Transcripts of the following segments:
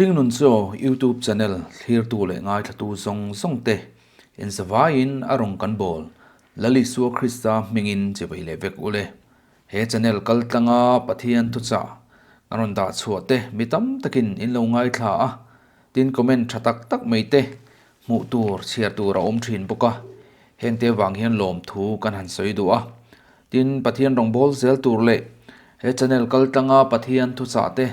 Hringnun Chaw YouTube channel thlirtu leh ngaithlatu zawng zawng te inzavaiin a rawn kan bawl Lal Isua Krista hmingin chivei leh vek ule. He channel kaltlanga Pathian thuchah kan rawn dah chhuah te mi tam takin in lo ngaithla a, tin comment tha tak tak mai te hmuh tur chhiar tur a awm thin bawk a, hengte vang hian lawmthu kan han sawi duh a. Tin Pathian rawngbâwl zel tur leh he channel kaltlanga Pathian thuchah te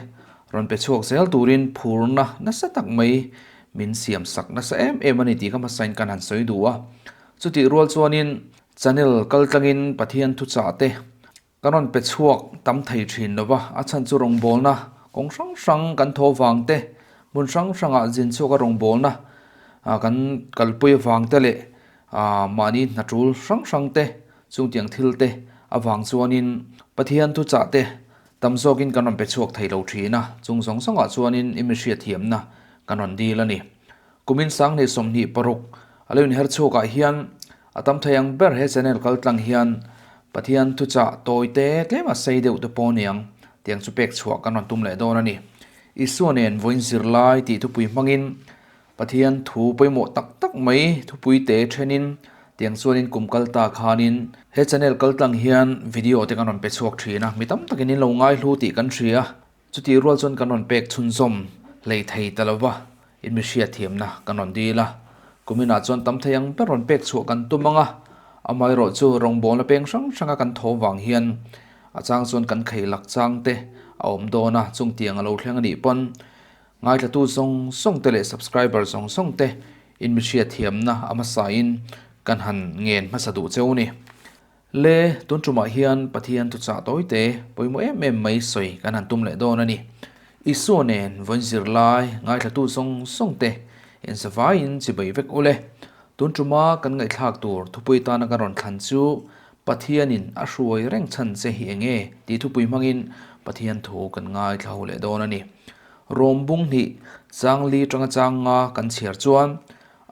rawn pe chhuak zel turin phurna nasa tak mai min siam sak nasa em em a ni tih ka hmasain kan han sawi duh a. Chutih rual chuanin channel kaltlangin Pathian thuchah te kan rawn pe chhuak tam thei thin lo va, a chhan chu rawngbawlna kawng hrang hrang kan thaw vang te, hmun hrang hrangah zin chhuaka rawngbawlna kan kalpui avang te leh mahni hna tul hrang hrang te chungtiang thil te avang chuanin Pathian thuchah te tam zawkin kan rawn pe chhuak thei lo thin a, chung zawng zawngah chuanin i mihriatthiamna kan rawn dil a ni. Kumin sanghnih 26 a lo inher chhuakah hian a tam thei ang ber he channel kal tlang hian Pathian thuchah tawi te tlem a sei deuh te pawh aniang tiang chu pek chhuah kan rawn tum leh dawn a ni. Isua nen vawiin zirlai tih thupui hmangin Pathian thu pawimawh tak tak mai thupui te thenin tiang chuanin kum kal ta khanin he channel kal tlang hian video te kan rawn pe chhuak thin a, mi tam takin in lo ngaihlu tih kan hria. Chutih rual chuan kan rawn pek chhunzawm hlei thei ta lova, in mi hriatthiamna kan rawn dil a. Kuminah chuan tam thei ang ber rawn pek chhuah kan tum ang a, amaherawh chu rawngbawlna peng hrang hranga kan thaw vang hian a chang chuan kan khei lak chang te a awm dawn a, chungtiang a lo thleng a nih pawn ngaithlatu zawng zawng te leh subscriber zawng zawng te in mi hriatthiamna a hmasain kan han ngen hmasa duh cheu ni. Le, tun tumah hian Pathian thuchah tawite pawimawh em em mai sawi kan han tum leh dawn a ni. Isua nen vawiin zirlai ngaithlatu zawng zawng te inzavaiin chibai vek ule. Tun tuma kan ngaihthlak tur thupui tana kan rawn thlan chu Pathianin a hruai reng chhan che hi eng nge tih thupui hmangin Pathian thu kan ngaithla ho leh dawn a ni. Rawm bung hnih changli tanga changa kan chhiar chuan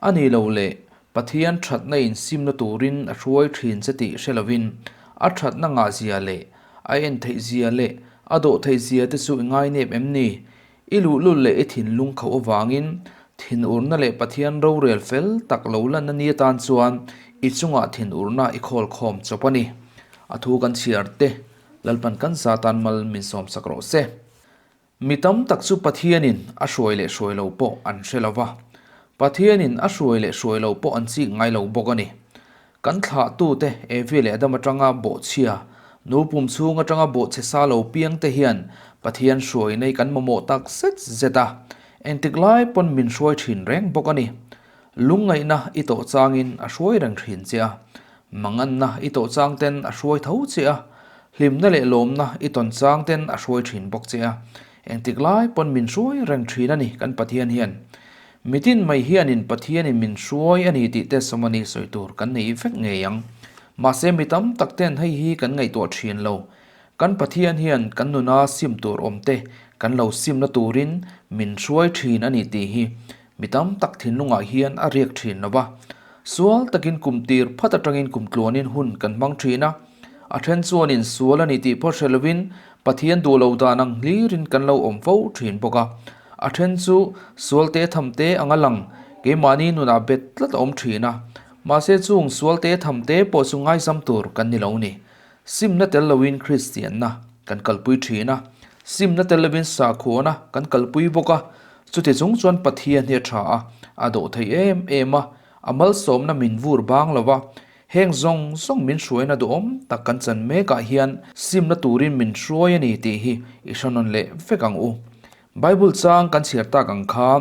a ni lo le Pathian thatna insimna turin a hruai thin che tih hre lovin a thatna ngahzia leh a en theihzia leh a dawh theihzia te chu i ngainep em ni? I luhlul leh i thinlung khauh avangin thinurna leh Pathian rorel fel tak lo lanna ni atan chuan i chungah thinurna i khawlkhawm chawp a ni. A thu kan chhiar te Lalpan kan zatan mal min sawmsak rawh se. Mi tam tak chu Pathianin a hruai leh hruai lo pawh an hre lo va, Pathianin a hruai leh hruai lo pawh an chik ngai lo bawk a ni. Kan thlahtute Evi leh Adam atanga bawhchhia, nu pum chhung atanga bawhchhe sa lo piang te hian Pathian hruai nei kan mamawh tak zet zet a, engtik lai pawn min hruai thin reng bawk a ni. Lungngaihna i tawh changin a hruai reng thin che a, manganna i tawh chang ten a hruai tho che a, hlimna leh lawmna i tawn chang ten a hruai thin bawk che a, engtik lai pawn min hruai reng thin a ni kan Pathian hian. Mitin mai hianin Pathianin min hruai a ni tih te sawmani sawi tur kan nei vek ngei ang. Mahse mi tam tak ten hei hi kan ngaihtuah thin lo. Kan Pathian hian kan nuna sim tur awm te kan lo simna turin min hruai thin a ni tih hi Mi tam tak thinlungah hian a riak thin lo va, sual takin kum tir phat atangin kum tluanin hun kan hmang thin a. A then chuanin sual a ni tih pawh hre lovin Pathian duh lo dan ang hlirin kan lo awm fo thin bawk a. A then chu sual te tham te anga lang keimahni nunah bet tlat a awm thin a. Mahse chung sual te tham te pawh chu ngaizam tur kan ni lo ni. Simna tel loin Kristianna kan kalpui thin a, simna tel lovin sakhuana kan kalpui bawk a, chuti chung chuan Pathian hi a tha a, a dawh thei em em a, a malsawmna min vur bang lo va, heng zawng zawng min hruaina duhawm tak kan chan mekah hian simna turin min hruai a ni tih hi i hrenawn leh vek ang u. Bible chang kan chhiar tak ang kha,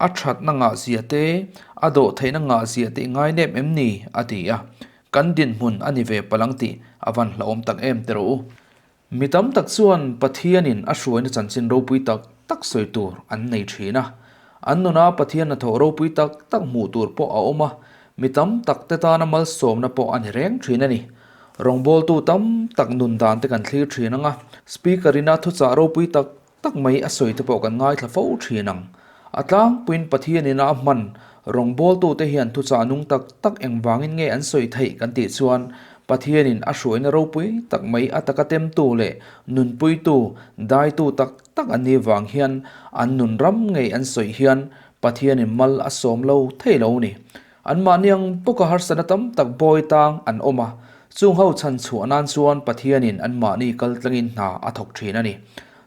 a thatna ngahzia te, a dawh theihna ngahzia te i ngainep em ni? a ti a. Kan dinhmun a ni ve palang tih a van hlauhawm tak em ti rawh u. Mi tam tak chuan Pathianin a hruaina chanchin ropui tak tak sawi tur an nei thin a. An nuna Pathian hnathawh ropui tak tak hmuh tur pawh a awm a, mi tam tak te tana malsawmna pawh a ni reng thin a ni. Rawngbawltu tam tak nun dan te kan thlir thin ang a, Speaker ina thuchah ropui tak tak mai a sawi te pawh kan ngaithla fo thin ang. A tlangpuiin Pathian ina a hman rawngbawltute hian thuchah nung tak tak engvangin nge an sawi theih kan tih chuan Pathianin a hruaina ropui tak mai a taka temtu leh nunpuitu, daitu tak tak an nih vang hian an nun ram ngei an sawi hian Pathianin mal a sawm lo thei lo ni. Anmahni ang bawka harsatna tam tak bawi tang an awm a, chung ho chhan chhuah nan chuan Pathianin anmahni kal tlangin hna a thawk thin a ni.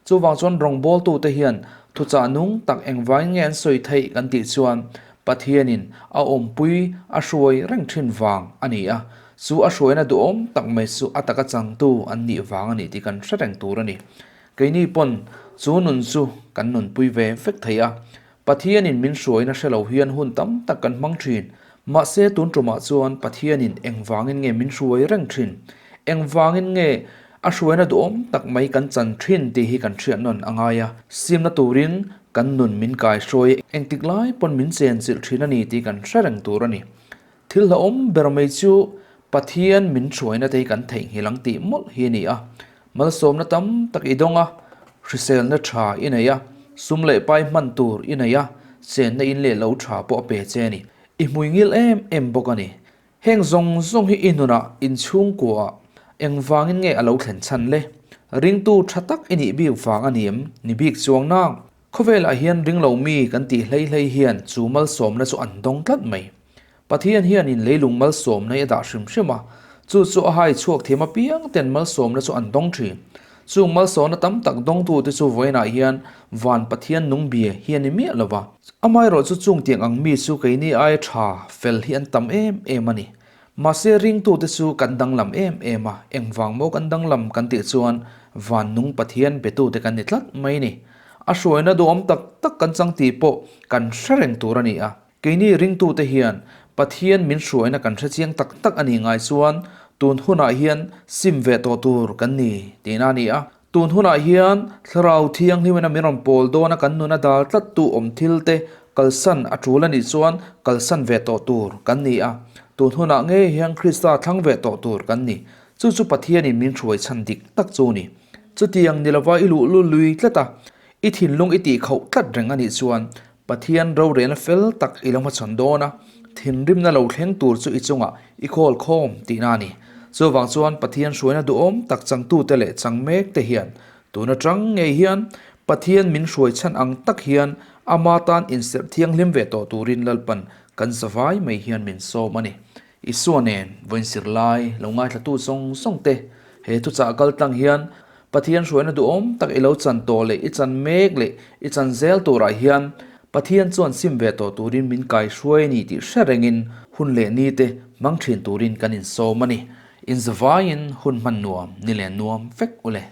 Chuvang chuan rawngbawltute hian thuchah nung tak engvangin nge an sawi theih kan tih chuan Pathianin a awmpui a hruai reng thin vang a ni a, chu a hruaina duhawm tak mai chu a taka changtu an nih vang a ni tih kan hre reng tur a ni. Keini pawn chu nun chu kan nunpui ve vek thei a, Pathianin min hruaina hre lo hian hun tam tak kan hmang thin. Mahse tun tumah chuan Pathianin engvangin nge min hruai reng thin? Engvangin nge a hruaina duhawm tak mai kan chan thin tih hi kan hriat nawn a ngai a. Simna turin kan nun min kaihruai engtik lai pawn min chenchilh thin a ni tih kan hre reng tur a ni. Thil hlauhawm ber mai chu Pathian min hruaina te hi kan theihnghilh ang tih mawlh hi a ni a. Malsawmna tam tak i dawng a, hriselna tha i nei a, sum leh pai hman tur i nei a, chenna in leh lo tha pawh a pe che a ni. I hmui ngil em em bawk a ni. Heng zawng zawng hi i nunah inchhungkuaah engvangin nge a lo thlen chhan le? Ringtu tha tak i nih bik vang a ni em? Ni bik chuang nang. Khawvelah hian ringlo mi kan tih hlei hlei hian chu malsawmna chu an dawng tlat mai. Pathian hianin leilung malsawmna hi a dah hrim hrim a, chu chu a hai chhuak thiam apiang ten malsawmna chu an dawng thin. Chung malsawmna tam tak dawngtute chu vawiinah hian van Pathian nung bia hi a ni miah lo va. Amaherawh chu chung tiang ang mi chu keini aia tha fel hi an tam em em a ni. Mahse ringtute chu kan danglam em em a, engvang maw kan danglam kan tih chuan van nung Pathian betute kan ni tlat mai ni. A hruaina duhawm tak tak kan chang tih pawh kan hre reng tur a ni a. Keini ringtute hian Pathian min hruaina kan hre chiang tak tak a nih ngai chuan tun hunah hian sim ve tawh tur kan ni tihna a ni a. Tun hunah hian Thlarau Thianghlimina min rawn pawl dawna kan nuna dal tlattu awm thilte kalsan a tul a nih chuan kalsan ve tawh tur kan ni a. Tun hunah ngei hian Krista thlang ve tawh tur kan ni. Chu chu Pathianin min hruai chhan dik tak chu a ni. Chutiang ni lova i luh lul lui tlat a, i thinlung i tihkhauh tlat reng a nih chuan Pathian rorelna fel tak i lo hmachhawn dawn a, thinrimna lo thleng tur chu i chungah i khawl khawm tihna a ni. Chuvang chuan Pathian hruaina duhawm tak changtute leh chang mekte hian tun atang ngei hian Pathian min hruai chhan ang tak hian ama tan inserh thianghlim ve tawh turin Lalpan kan zavai mai hian min sawm a ni. Isua nen vawinsir lai lo ngaithlatu zawng zawng te he thuchah kal tlang hian Pathian hruaina duhawm tak i lo chan tawh leh i chan mek leh i chan zel turah hian Pathian chuan sim ve tawh turin min kai hruai a ni tih hre rengin hun leh ni te hmang thin turin kan insawm a ni. Inzavaiin hun hman nuam ni leh nuam vek u le.